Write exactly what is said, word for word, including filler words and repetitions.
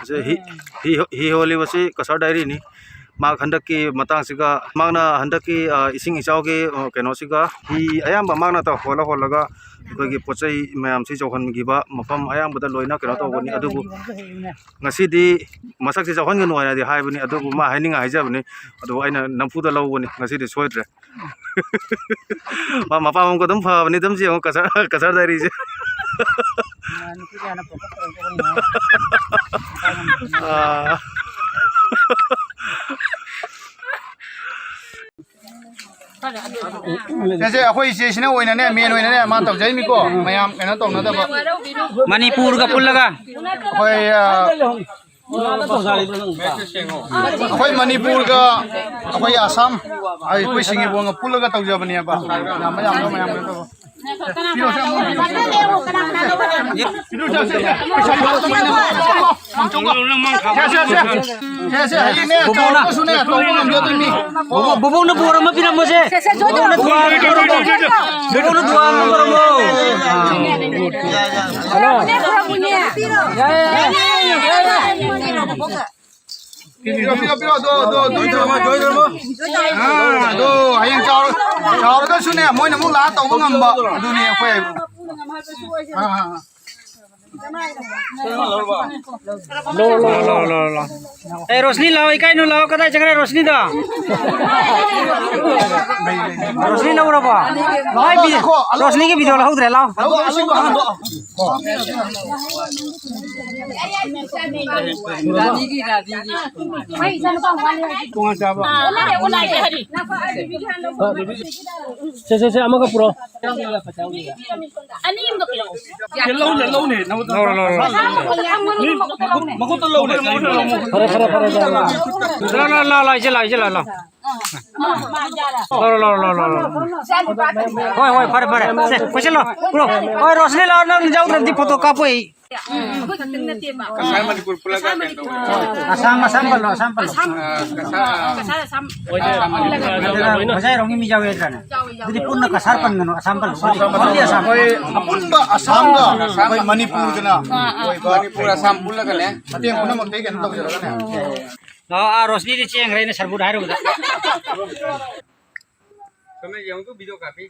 ꯑꯁꯤ ꯍꯤ, ꯍꯤ, ꯍꯤ ꯍꯣꯜꯂꯤꯕꯁꯤ ꯀꯁꯥꯔ ꯗꯥꯏꯔꯤꯅꯤ꯫ ꯃꯍꯥꯛ ꯍꯟꯗꯛꯀꯤ ꯃꯇꯥꯡꯁꯤꯒ, ꯃꯍꯥꯛꯅ ꯍꯟꯗꯛꯀꯤ, ꯑ, ꯏꯁꯤꯡ ꯏꯆꯥꯎꯒꯤ, ꯑ, ꯀꯩꯅꯣꯁꯤꯒ, ꯍꯤ ꯑꯌꯥꯝꯕ ꯃꯍꯥꯛꯅ ꯇꯧ-, ꯍꯣꯜꯂ ꯍꯣꯜꯂꯒ ꯑꯩꯈꯣꯏꯒꯤ ꯄꯣꯠ ꯆꯩ ꯃꯌꯥꯝꯁꯤ ꯌꯧꯍꯟꯈꯤꯕ ꯃꯐꯝ ꯑꯌꯥꯝꯕꯗ ꯂꯣꯏꯅ ꯀꯩꯅꯣ ꯇꯧꯒꯅꯤ꯫ ꯑꯗꯨꯕꯨ ꯉꯁꯤꯗꯤ ꯃꯁꯛꯁꯤ ꯌꯥꯎꯍꯟꯒꯅꯨ ꯍꯥꯏꯅꯗꯤ ꯍꯥꯏꯕꯅꯤ, ꯑꯗꯨꯕꯨ ꯃꯥ ꯍꯥꯏꯅꯤꯡꯉꯥꯏ ꯍꯥꯏꯖꯕꯅꯤ꯫ ꯑꯗꯨꯕꯨ ꯑꯩꯅ ꯅꯝꯐꯨꯗ ꯂꯧꯕꯅꯤ, ꯉꯁꯤꯗꯤ ꯁꯣꯏꯗ꯭ꯔꯦ꯫ ꯃꯥ ꯃꯄꯥ ꯃꯑꯣꯡ ꯑꯗꯨꯝ ꯐꯕꯅꯤ, ꯑꯗꯨꯝ ꯌꯦꯡꯉꯣ, ꯀꯆꯥ-, ꯀꯆꯥꯔ ꯗꯥꯏꯔꯤꯁꯦ꯫ ꯑꯥ꯫ ꯁꯦ, ꯁꯦ, ꯑꯩꯈꯣꯏ ꯏꯆꯦꯁꯤꯅ ꯑꯣꯏꯅꯅꯦ, ꯃꯦꯟ ꯑꯣꯏꯅꯅꯦ, ꯃꯥ ꯇꯧꯖꯩꯅꯤꯀꯣ, ꯃꯌꯥꯝ ꯀꯩꯅꯣ ꯇꯧꯅꯗꯕ꯫ ꯃꯅꯤꯄꯨꯔꯒ ꯄꯨꯜꯂꯒ꯫ ꯑꯩꯈꯣꯏ, ꯑ, ꯑꯩꯈꯣꯏ ꯃꯅꯤꯄꯨꯔꯒ ꯑꯩꯈꯣꯏ ꯑꯁꯥꯝ, ꯑꯩꯈꯣꯏ ꯁꯤꯡꯖꯃꯩꯒ ꯄꯨꯜꯂꯒ ꯇꯧꯖꯕꯅꯦꯕ꯫ ꯌꯥꯝꯕ ꯌꯥꯝꯕ ꯃꯌꯥꯝ ꯀꯩꯅꯣ ꯇꯧꯕ꯫ ꯁꯦ, ꯁꯦ, ꯁꯦ, ꯁꯦ, ꯍꯌꯦꯡꯅꯦ, ꯕꯣꯕꯣꯛꯅ ꯆꯥꯎꯔꯒꯁꯨꯅꯦ, ꯇꯧꯕ ꯉꯝꯖꯗꯣꯏꯅꯤ꯫ ꯕꯣꯕꯣꯛ, ꯕꯣꯕꯣꯛꯅ ꯕꯣꯔ ꯑꯃ ꯄꯤꯔꯝꯃꯣꯁꯦ꯫ ꯁꯦ, ꯁꯦ, ꯖꯣꯏ ꯕꯣꯕꯣꯛꯅ ꯇꯧꯔꯣ꯫ ꯗꯨꯋꯥ ꯑꯃ ꯇꯧꯔꯝꯃꯣ꯫ ꯕꯣꯕꯣꯛꯅ ꯗꯨꯋꯥ ꯑꯃ ꯇꯧꯔꯝꯃꯣ꯫ ꯌꯥꯏ, ꯌꯥꯏ, ꯌꯥꯏ, ꯌꯥꯏ꯫ ꯄꯤꯔꯣ, ꯄꯤꯔꯣ, ꯄꯤꯔꯣ, ꯑꯗꯣ, ꯑꯗꯣ, ꯑꯗꯣ, ꯑꯗꯣ, ꯑꯗꯣ, ꯑꯗꯣ, ꯑꯗꯣ꯫ ꯑꯥ, ꯑꯗꯣ, ꯍꯌꯦꯡ ꯆꯥꯎꯔ-, ꯆꯥꯎꯔꯒꯁꯨꯅꯦ, ꯃꯣꯏꯅ ꯑꯃꯨꯛ ꯂꯥꯛꯑ ꯇꯧꯕ ꯉꯝꯕ, ꯑꯗꯨꯅꯤ ꯑꯩꯈꯣꯏ ꯍꯥꯏꯕꯨ꯫ ꯑꯥ, ꯑꯥ, ꯑꯥ꯫ ꯂꯣ, ꯂꯣ, ꯂꯣ, ꯂꯣ, ꯂꯣ꯫ ꯑꯦ, ꯔꯣꯁꯅꯤ ꯂꯥꯛꯑꯣ, ꯏꯀꯥꯏꯅꯨ ꯂꯥꯛꯑꯣ, ꯀꯗꯥꯏ ꯆꯠꯈ꯭ꯔꯦ ꯔꯣꯁꯅꯤꯗꯣ? ꯔꯣꯁꯅꯤ ꯂꯧꯔꯕꯣ? ꯃꯥꯏ ꯚꯤ-, ꯔꯣꯁꯅꯤꯒꯤ ꯚꯤꯗꯤꯑꯣ ꯂꯧꯍꯧꯗ꯭ꯔꯦ, ꯂꯥꯛꯑꯣ꯫ ꯂꯧ, ꯂꯧ, ꯁꯤ ꯍꯥꯟꯗꯣꯛꯑꯣ꯫ ꯁꯦ, ꯁꯦ, ꯁꯦ, ꯑꯃꯒ ꯄꯨꯔꯛꯑꯣ꯫ ꯂꯧꯅꯦ, ꯂꯧꯅꯦ, ꯅꯉꯣꯟꯗ ꯂꯧꯔꯣ, ꯂꯧꯔꯣ, ꯂꯧꯔꯣ꯫ ꯃꯈꯨꯠꯇ ꯂꯧꯅꯦ, ꯃꯈꯨꯠꯇ ꯂꯧꯅꯦ꯫ ꯐꯔꯦ, ꯐꯔꯦ, ꯐꯔꯦ, ꯐꯔꯦ, ꯂꯧꯔꯣ꯫ ꯂꯥꯎ, ꯂꯥꯎ, ꯂꯥꯎ, ꯂꯥꯎ, ꯏꯆꯦ, ꯂꯥꯎ, ꯏꯆꯦ, ꯂꯥꯎ, ꯂꯥꯎ꯫ ꯂꯧꯔꯣ, ꯂꯧꯔꯣ, ꯂꯧꯔꯣ, ꯂꯧꯔꯣ꯫ ꯍꯣꯏ, ꯍꯣꯏ, ꯐꯔꯦ, ꯐꯔꯦ꯫ ꯁꯦ, ꯀꯣꯏꯁꯤꯜꯂꯣ꯫ ꯄꯨꯔꯣ꯫ ꯍꯣꯏ, ꯔꯣꯁꯅꯤ, ꯂꯥꯛꯑꯣ, ꯅꯪ ꯌꯥꯎꯗ꯭ꯔꯗꯤ ꯐꯣꯇꯣ ꯀꯥꯞꯄꯣꯏ꯫ ꯑꯩꯈꯣꯏ ꯈꯛꯇꯪ ꯅꯠꯇꯦꯕ꯫ ꯀꯁꯥꯔ ꯃꯅꯤꯄꯨꯔ ꯄꯨꯜꯂꯒ ꯀꯩꯅꯣ ꯇꯧꯕ꯫ ꯑꯁꯥꯝ, ꯑꯁꯥꯝ ꯄꯜꯂꯣ, ꯑꯁꯥꯝ ꯄꯜꯂꯣ꯫ ꯑꯁꯥꯝ, ꯑ, ꯀꯁꯥꯔ, ꯑꯁꯥꯝ, ꯑꯁꯥꯝ ꯃꯅꯤꯄꯨꯔ꯫ ꯑꯗꯨꯅ ꯍꯣꯖꯥꯏꯔꯣꯝꯒꯤ ꯃꯤ ꯌꯥꯎꯋꯦ ꯅꯠꯇ꯭ꯔꯅꯦ? ꯌꯥꯎꯋꯦ, ꯌꯥꯎꯋꯦ꯫ ꯑꯗꯨꯗꯤ ꯄꯨꯟꯅ ꯀꯁꯥꯔ ꯄꯟꯒꯅꯨ, ꯑꯁꯥꯝ ꯄꯜꯂꯣ꯫ ꯑꯣꯟꯂꯤ ꯑꯁꯥꯝ꯫ ꯑꯩꯈꯣꯏ ꯑꯄꯨꯟꯕ ꯑꯁꯥꯝꯒ ꯑꯩꯈꯣꯏ ꯃꯅꯤꯄꯨꯔꯒꯅ ꯑꯣꯏꯕ ꯃꯅꯤꯄꯨꯔ, ꯑꯁꯥꯝ ꯄꯨꯜꯂꯒꯅꯦ꯫ ꯃꯇꯦꯡ ꯄꯨꯝꯅꯃꯛꯇꯒꯤ ꯀꯩꯅꯣ ꯇꯧꯖꯔꯒꯅꯦ꯫ ꯑ, ꯑ, ꯔꯣꯁꯅꯤꯗꯤ ꯆꯦꯟꯈ꯭ꯔꯦꯅꯦ, ꯁꯔꯕꯨꯗ ꯍꯥꯏꯔꯨꯕꯗ꯫ ꯁꯣꯝꯗ ꯌꯦꯡꯉꯨꯀꯣ, ꯚꯤꯗꯤꯑꯣ ꯀꯥꯞꯄꯤ꯫